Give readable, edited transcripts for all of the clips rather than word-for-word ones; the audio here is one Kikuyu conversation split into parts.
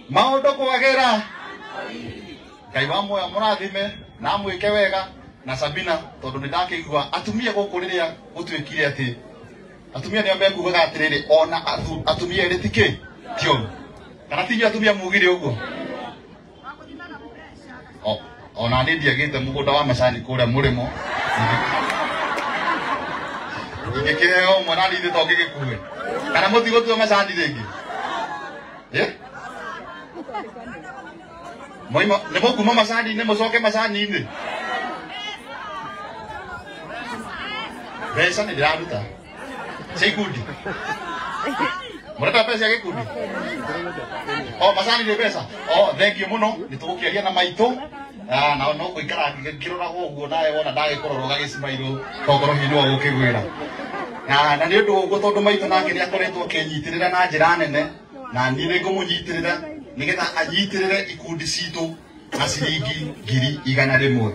Maundu kwagera. Ngai wa muoyo mũrathime na amwĩke wega na Sabina tondu nĩndakĩigua atumia gũkũ rĩrĩa gũtuĩkire atĩ atumia nĩo mekugaga atĩrĩrĩ ona atumia erĩ ti kĩ ti ũru kana ti inyuĩ atumia mugire ũguo ona niĩ ndiagĩte mũgũnda wa macani kũrĩa mũrĩmo ingĩkĩheo ũmwe na niĩ to ngĩgĩkue kana mũtigũtua macani rĩngĩ moima nĩ mũkuma macani-inĩ mũcoke macani-inĩ mbeca nĩ ndĩraruta cia ikundi mũrenda mbeca cia gĩkundi o macani nĩ mbeca o thank you mũno nĩ tũgũkĩaria na maitũ na no gũikara ngĩroragwo ũguo nawe wona ndagĩkũrora ũgagĩcimairwo tokorwo hihi nĩwe ũgũkĩgwĩra na nĩ ũndũ ũguo tondũ maitũ nake nĩ akoretwo akĩnyitĩrĩra na njĩra nene na niĩ nĩ ngũmũnyitĩrĩra nĩgetha anyitĩrĩre ikundi citũ na ciringi 100,000.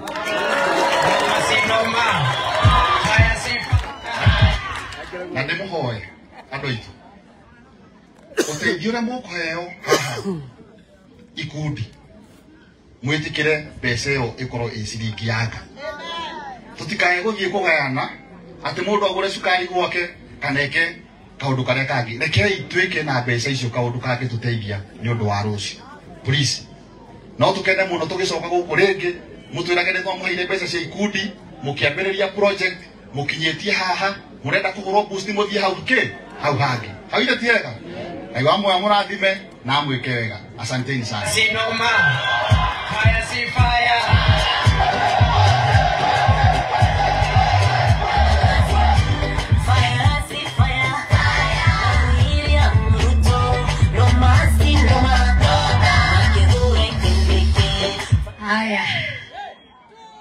Na ndĩmũhoe andũ aitũ ũteithio ũrĩa mũkũheo haha ikundi mwĩtĩkĩre mbeca ĩyo ĩkorwo ĩ ciringi yanga tũtikae gũthiĩ kũgayana atĩ mũndũ agũre cukari gwake kana eke kaũndũ karĩa kangĩ rekei twĩke na mbeca icio kaũndũ kangĩ tũteithia nĩ ũndũ wa rũciũ please no tũkene mũno tũgĩcoka gũkũ rĩngĩ mũtwĩrage nĩ twamũheire mbeca cia ikundi mũkĩambĩrĩria project mũkinyĩtie haha mũrenda kũgũrwo boost mũthiĩ hau kĩ hau hangĩ hau ithe ti hega Ngai wa muoyo mũrathime na amwĩke wega asanteni sana. Sinoma. Fire, si fire. Fire, si fire. William Ruto, Roma, si Roma. Haya.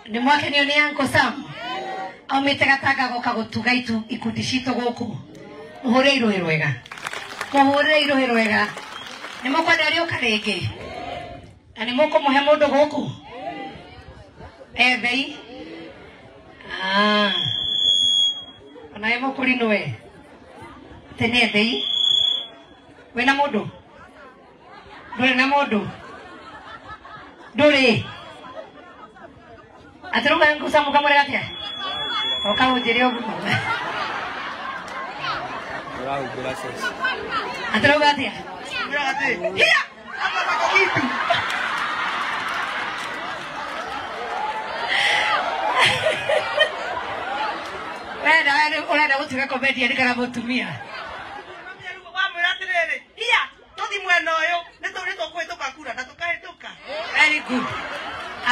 Nĩ mwakenio nĩ Uncle Sam aumĩte Gatanga goka gũtuga itu ikundi citũ gũkũ mũhũre irũhĩ rwega mũhũre irũhĩ rwega nĩ mũkwenda rĩũka rĩngĩ na nĩ mũkũmũhe mũndũ gũkũ ethei onawe mũkũri nĩwe atĩ nĩ ethei wĩna mũndũ ndũrĩ na mũndũ ndũrĩ atĩ rauga Uncle Sam ũkamwĩra atĩa oka ũnjĩre ũguo atĩ rauga atĩa hiya ũrenda gũtuĩka comedian kana mũtumia wamwĩra atĩrĩrĩ hiya tũthi mwena ũyũ nĩ tũkũhĩtũka kura na tũkahĩtũka. Very good.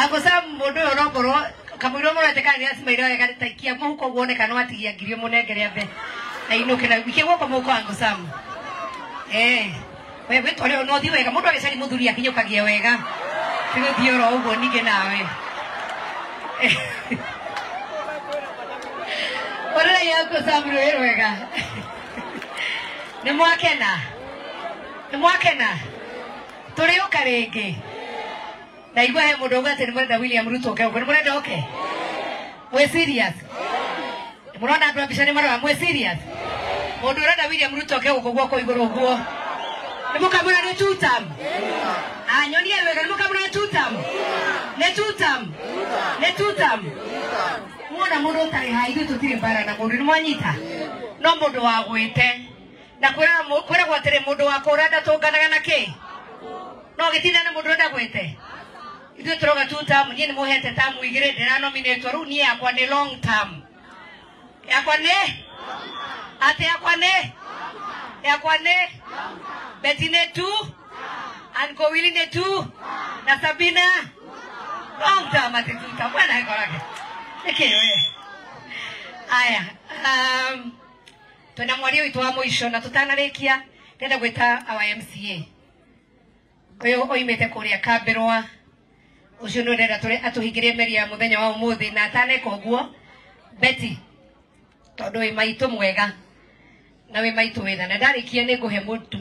Uncle Sam mũndũ ũyũ nokorwo kamũira mũrete kana nĩacimaire wega ta ikia mũhuko wone kana watigia ngiri mũnengere ambe ainũke na ikia guoko mũhuko Uncle Sam we wĩtware no ũthiĩ wega mũndũ agĩcaria mũthuri akinyũkagia wega ti gũthiĩ oro ũguo ningĩ nawe ũrĩrai Uncle Sam rwĩ rwega nĩ mwakena nĩ mwakena tũrĩũka rĩngĩ na igua he mũndũ auga atĩ nĩ mũrenda William Ruto oke gũkũ nĩ mũrenda oke mwĩ serious mũrona andũ a mbica nĩ marora mwĩ serious mũndũ ũrenda William Ruto oke gũkũ guoko igũrũ ũguo nĩ mũkamwĩra nĩ two term anyonie wega nĩ mũkamwĩra nĩ two term nĩ two term nĩ two term muona mũndũ ũtarĩ haha ithuĩ tũtirĩ mbara na mũndũ nĩ mwanyita no mũndũ wa gwĩte na kwĩragwo atĩrĩ mũndũ wa kũra ndatũnganaga na kĩ no gĩtinda na mũndũ ũrenda gwĩte ithuĩ tũroga two term niĩ nĩ mũhete term igĩrĩ ndĩranominĩtwo rĩu niĩ yakwa nĩ long term yakwa nĩ atĩ yakwa nĩ yakwa nĩ Betty nĩ two Uncle Willy nĩ two na Sabina long term atĩ two term bwana ĩkorage nĩkĩ we aya twĩna mwaria witũ wa mũico na tũtanarĩkia ndĩrenda gwĩta our MCA ũyũ oimĩte kũrĩa Kambĩrwa ũcio nĩ ũrenda atũhingĩrie mĩri ya mũthenya wa ũmũthĩ na ataneka ũguo Betty tondũ wĩ maitũ mwega na wĩ maitũ wĩna na ndarĩkia nĩ ngũhe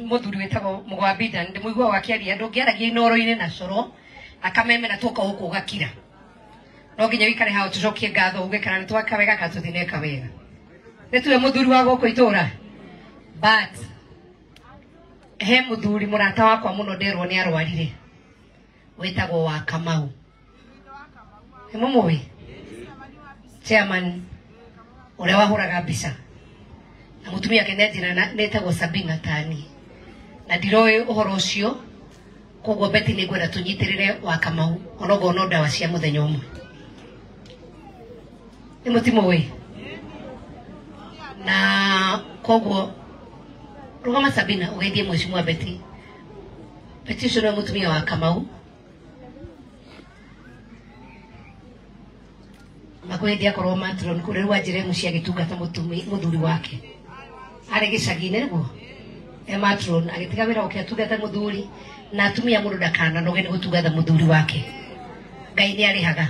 mũthuri wĩtagwo Mũgwambinda ndĩmũiguaga akĩaria ndũngĩaragia inoro-inĩ na coro akameme na twoka gũkũ ũgakira no nginya wĩikare hau tũcokie ngatho uge kana nĩ tweka wega kana tũtineka wega nĩ tuwe mũthuri wa gũkũ itũra but He muthuri murata wakwa muno nderwo ni arwarire witagwo wa Kamau. Ni mumuwi chairman uria wahuraga mbica na mutumia ake nĩ netagwo Sabina Tani na ndiroĩ ũhoro ũcio koguo Betty nĩ ngwenda tũnyitĩrĩre wa Kamau onokorwo no ndawa cia mũthenya ũmwe. Nĩ mũtimũĩ na koguo rũgama Sabina ũgeithie mheshimiwa Betty. Betty ũcio nĩwe mũtumia wa Kamau. Makwĩhĩndĩ akorwo matron kũrĩ rĩu anjĩre mũciĩ agĩtungata mũthuri wake arĩ gĩcagi-inĩ nĩguo e matron agĩtiga wĩra oke atungata mũthuri na atumia mũndũ ndakananoge nĩ gũtungata mũthuri wake. Ngai nĩ arĩhaga.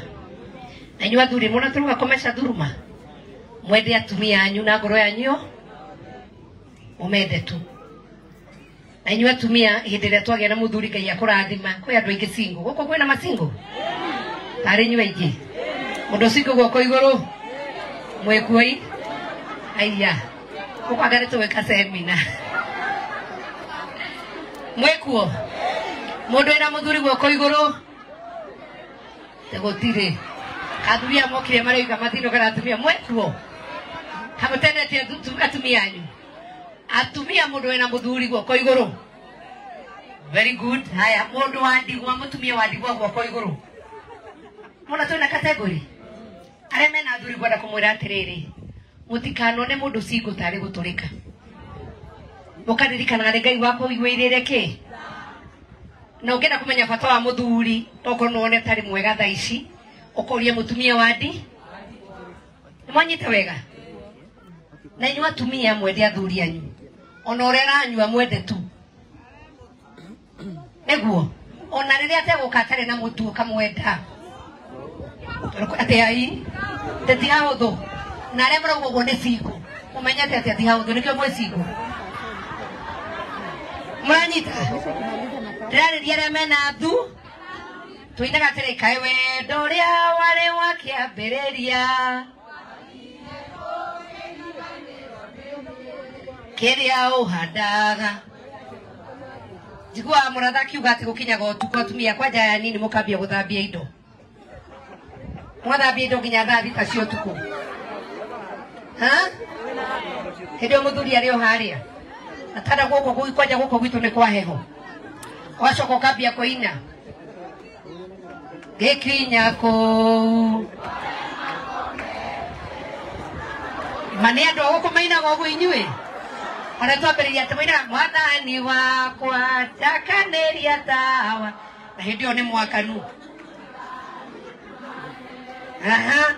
Na inyuĩ athuri mũna tũruga kũmeca thuruma mwende atumia anyu na ngoro yanyu mũmende tu. Na inyuĩ atumia hĩndĩ ĩrĩa twagĩa na mũthuri Ngai akũrathima. Kwĩ andũ aingĩ single gũkũ kwĩna masingle tarĩ inyuĩ aingĩ mũndũ single guoko igũrũ mwĩkuoi aiya gũkũ anga nĩtũgwĩka semina mwĩkuo mũndũ wĩna mũthuri guoko igũrũ gũtirĩ athuri aya mokire maroiga mathino kana atumia mwĩkuo hamũtendetie atumia anyu atumia mũndũ wĩna mũthuri guoko igũrũ. Very good. Haya mũndũ wa ndigwa mũtumia wa ndigwa guoko igũrũ. Mona twĩna category arĩa mena athuri ngwenda kũmwĩra atĩrĩrĩ mũtikanone mũndũ single tarĩ gũtũrĩka mũkaririkanaga nĩ Ngai wakwa ũiguĩrĩre kĩ na ũngĩenda kũmenya bata wa mũthuri tokorwo nĩwone tarĩ mwega thaa ici ũkoria mũtumia wa ndi nĩmwanyita wega. Na inyuĩ atumia mwende athuri anyu ona ũrĩa aranyua mwende tu nĩguo ona rĩrĩa ategũka atarĩ na mũtu ũkamwenda atĩ ai ti hahũthũ na arĩa marauga ũguo nĩ single mũmenyete atĩ ti hahũthũ nĩkĩo mwĩ single. Mũranyita ndĩrarĩria arĩa mena thu tũinaga atĩrĩ kaĩ wendo ũrĩa warĩ wa kĩambĩrĩria kĩrĩa ũhandaga. Njiguaga mũratha akiuga atĩ gũkinyaga ũtukũ atumia kwanja aya nini mũkambia gũthambia indo mwathambia indo nginya thaa thita cia ũtukũ hĩndĩ ĩyo mũthuri arĩ o harĩa atanda gũkũ kwanja gũkũ gwitũ nĩ kwa heho ũgacoka ũkambia kũina gĩkinya kũu ma nĩ andũ a gũkũ mainaga ũguo inyuĩ ona twambĩrĩria atĩ mainaga mwathani wakwa njakanĩria tawa na hĩndĩ ĩyo nĩ mwakanu. Aha.